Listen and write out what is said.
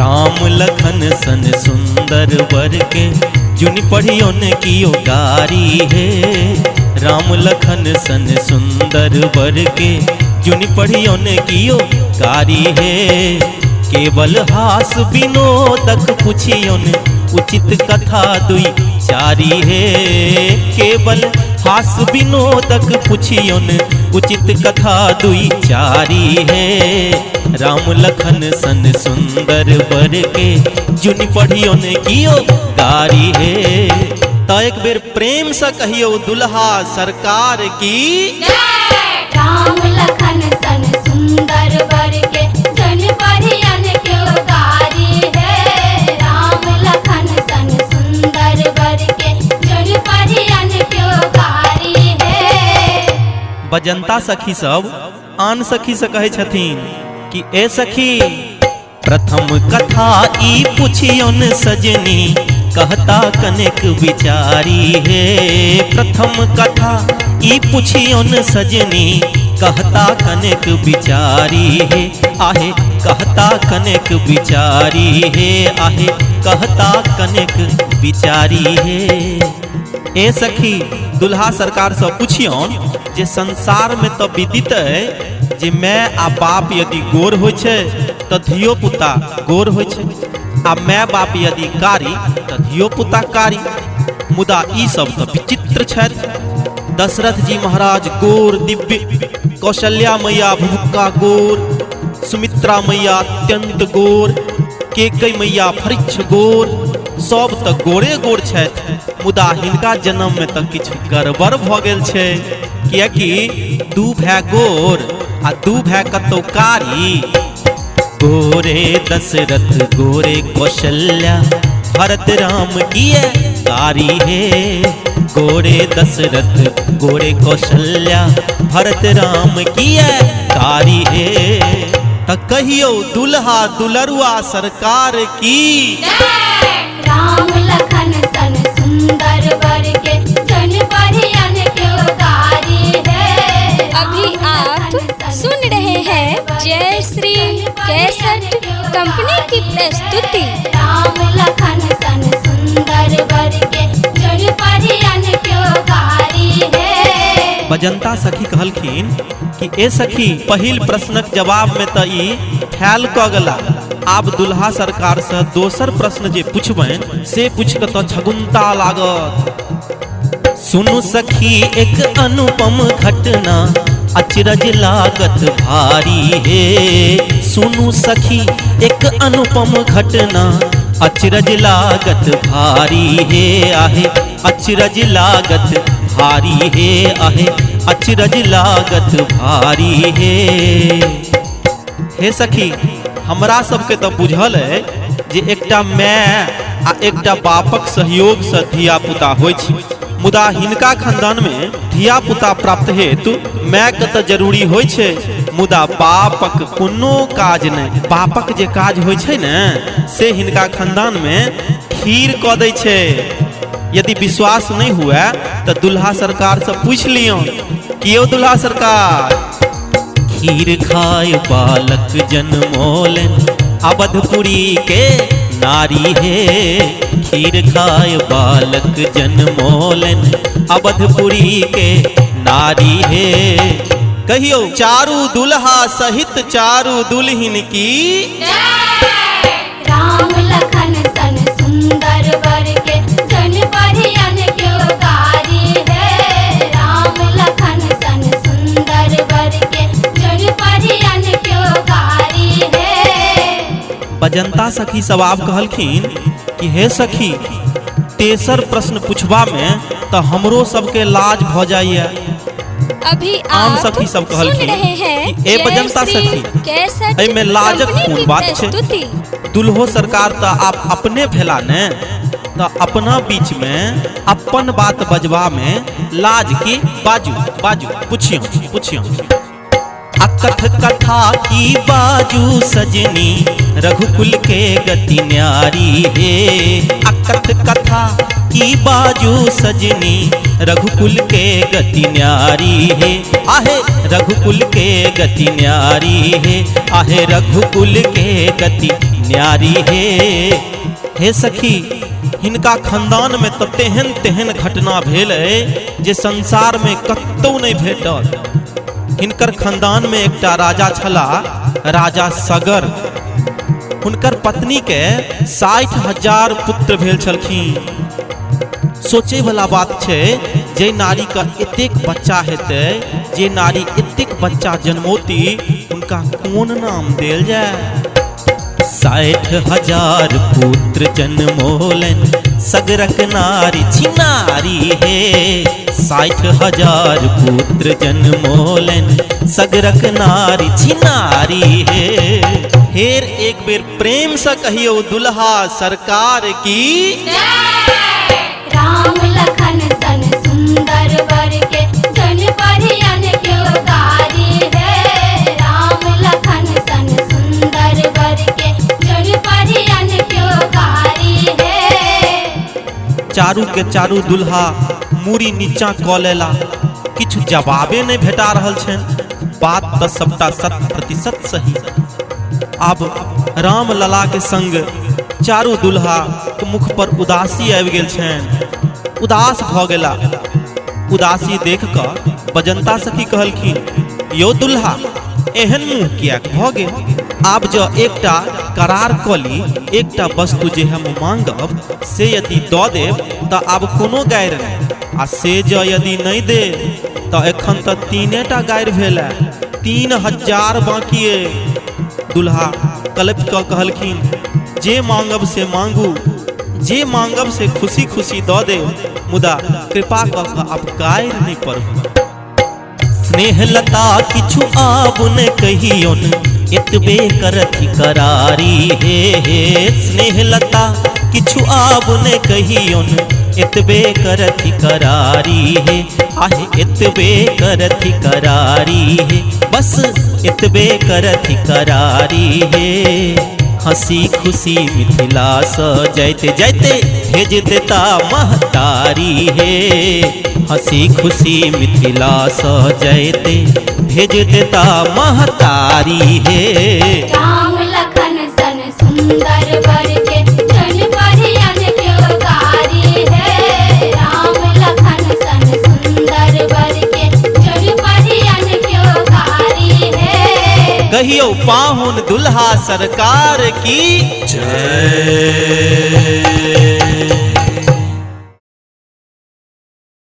राम लखन सन सुंदर बर के जुनि पढ़ियोन कियो गारी हे। राम लखन सन सुंदर बर के जुनि पढ़ियोन कियो गारी हे। केवल हास विनोदक पुछियोन उचित कथा दुई चारी हे। केवल हास विनोदक पुछियोन उचित कथा दुई चारी हे। राम लखन सन सुंदर बर के जुनि पढ़ियोन कियो गारी हे। त एक बेर प्रेम से कहियो दुल्हा सरकार की। राम लखन सन सुंदर बर के जुनि पढ़ियन क्यों गारी हे। राम लखन सन सुंदर बर के जुनि पढ़ियन क्यों गारी हे। बजंता सखी सब आन सखी से कहै छथिन कि ए सखी प्रथम कथा ई पुछियोन सजनी कहता कनेक विचारी हे। प्रथम कथा ई पुछियोन सजनी कहता कनेक विचारी हे। आहे कहता कनेक विचारी हे। आहे कहता कनेक विचारी हे। ए सखी दुल्हा सरकार से पुछियोन जे संसार में तो विदित है जे मैं आ बाप यदि गोर होइ छै तो धियो पुता गोर होइ छै, आ मैं बाप यदि कारी तो धियो पुता कारी। मुदा ई सब तो विचित्र छथि। दशरथ जी महाराज गोर दिव्य, कौशल्या मैया भुभुक्का गोर, सुमित्रा मैया अत्यंत गोर, केकई मैया फरिच्छ गोर, सब तऽ गोरे गोर छथि। मुदा हिनका जन्म में तऽ किछु गड़बड़ भऽ गेल छै, कियाकि दू भाय गोर आ दू भाय कतौ कारी। गोरे दशरथ गोरे कौशल्या भरत राम किए कारी हे। गोरे दशरथ गोरे कौशल्या भरत राम किए कारी हे। त कहियो दुल्हा दुलरुआ सरकार की। राम लखन सन सुंदर बर के जुनि पढ़ियन क्यों गारी हे। अभी आप सुन रहे हैं जय श्री कैसेट कंपनी की प्रस्तुति। राम लखन सन सुंदर बर के जुनि पढ़ियन क्यों गारी हे। बजंता सखी कहलखिन कि ए सखी पहिल प्रश्नक जवाब में त ई फैल क गेला, आब दुल्हा सरकार से दोसर प्रश्न जे पुछबनि से पूछ के त छगुन्ता लागत। सुनु सखी एक अनुपम घटना अचरज लागत भारी हे। सुनु सखी एक अनुपम घटना अचरज लागत भारी हे। आहे अचरज लागत भारी हे। आहे अचरज लागत भारी हे। हे सखी हमरा सबके तो बुझल है जे एकटा my आ एकटा बापक सहयोग से धिया पुता होइ छै, मुदा हिनका खानदान में धिया पुता प्राप्त हेतु my के तो जरूरी होइ छै, मुदा बापक कोनो काज नहि। बापक जे काज होइ छै ने से हिनका खानदान में खीर कऽ दै छै। यदि विश्वास नहीं हुए तो दुल्हा सरकार से पूछ लियौ कि यौ दुल्हा सरकार खीर खाए बालक जन्मोलन अवधपुरी के नारी हे। खीर खाए बालक जन्मोलन अवधपुरी के नारी हे। कहियो चारू दुल्हा सहित चारू दुल्हिन की। राम लखन सन सुंदर बर के जुनि पढ़ियन क्यों गारी हे। राम लखन सन सुंदर बर के जुनि पढ़ियन क्यों गारी हे। बजंता सखी सब आब कहलखिन कि हे सखी तेसर प्रश्न पूछबा में तो हमरो सबके लाज भ जाइए। अभी आम आप सखी सब सुन कहलखिन रहे हैं कि ए जय बजंता श्री सखी, कैसेट एहिमे लाजक कंपनी कोन की बात छै? प्रस्तुति। दुल्हो सरकार तऽ आप अपने भेला ने, तऽ अपना बीच में अपन बात बजबा में लाज की बाजू बाजू पुछियो पुछियो। अकथ कथा की बाजू सजनी रघुकुल के गति न्यारी हे। अकथ कथा की बाजू सजनी रघुकुल के गति न्यारी हे। आहे रघुकुल के गति न्यारी हे। आहे रघुकुल के गति न्यारी हे। हे सखी, हिनका खानदान में तऽ तेहन तेहन घटना भेल अइ जे संसार में कतौ नहि भेटल। हिनकर खानदान में एकटा राजा छला, राजा सगर। हुनकर पत्नी के 60,000 पुत्र भेल छलखिन। सोचे वाला बात छै, जे नारी का एतेक बच्चा हेतै, जे नारी एतेक बच्चा जन्मौती, हुनका कोन नाम देल जाय। 60,000 पुत्र जन्मोलन सगरक नारी छिनारी हे। 60,000 पुत्र जन्मोलन सगरक नारी छिनारी हे। हेर एक बेर प्रेम से कहियो दुल्हा सरकार की। राम लखन सन सुंदर बर के जन परियन क्यों गारी है। राम लखन सन सुंदर बर के जन परियन क्यों गारी है। चारू के चारू दुल्हा मूड़ी नीचा कऽ लेला, किछु जवाबे नहीं भेटा रहल छनि। बात तऽ सबटा 100% सही। आब राम लला के संग चारू दुल्हा के मुख पर उदासी आबि गेल छनि, उदास भऽ गेला। उदासी देख कऽ बजंता सखी कहलखिन, यो दुल्हा एहन मुँह किएक भऽ गेल? आब जँ एकटा करार कऽ ली, एकटा वस्तु जे हम मांगब से यदि दऽ देब तऽ आब कोनो गारि नहि, आ से जँ यदि नहि देब तऽ एखन तऽ 3टा गारि भेल है, 3,000 बाकी अइ। दुल्हा कलपि कऽ कहलखिन, जे मांगब से मांगू, जे मांगब से खुशी खुशी दऽ देब, मुदा कृपा कऽ कऽ आब गारि नहि पढ़ू। स्नेहलता किछु आब न कहियोन, एतबे करथि करारी हे। हे स्नेहलता किछु आब न कहियोन, एतबे करथि करारी हे। आहे एतबे करथि करारी हे, बस एतबे करथि करारी हे। हंसी खुशी मिथिला सँ जाइते जाइते भेज देता महतारी हे। हंसी खुशी मिथिला सँ जाइते भेज देता महतारी हे। राम लखन सन सुंदर बर के जन परियन क्यों गारी है। राम लखन सन सुंदर बर के जन परियन क्यों गारी है। कहियो पाहुन दुल्हा सरकार की जय।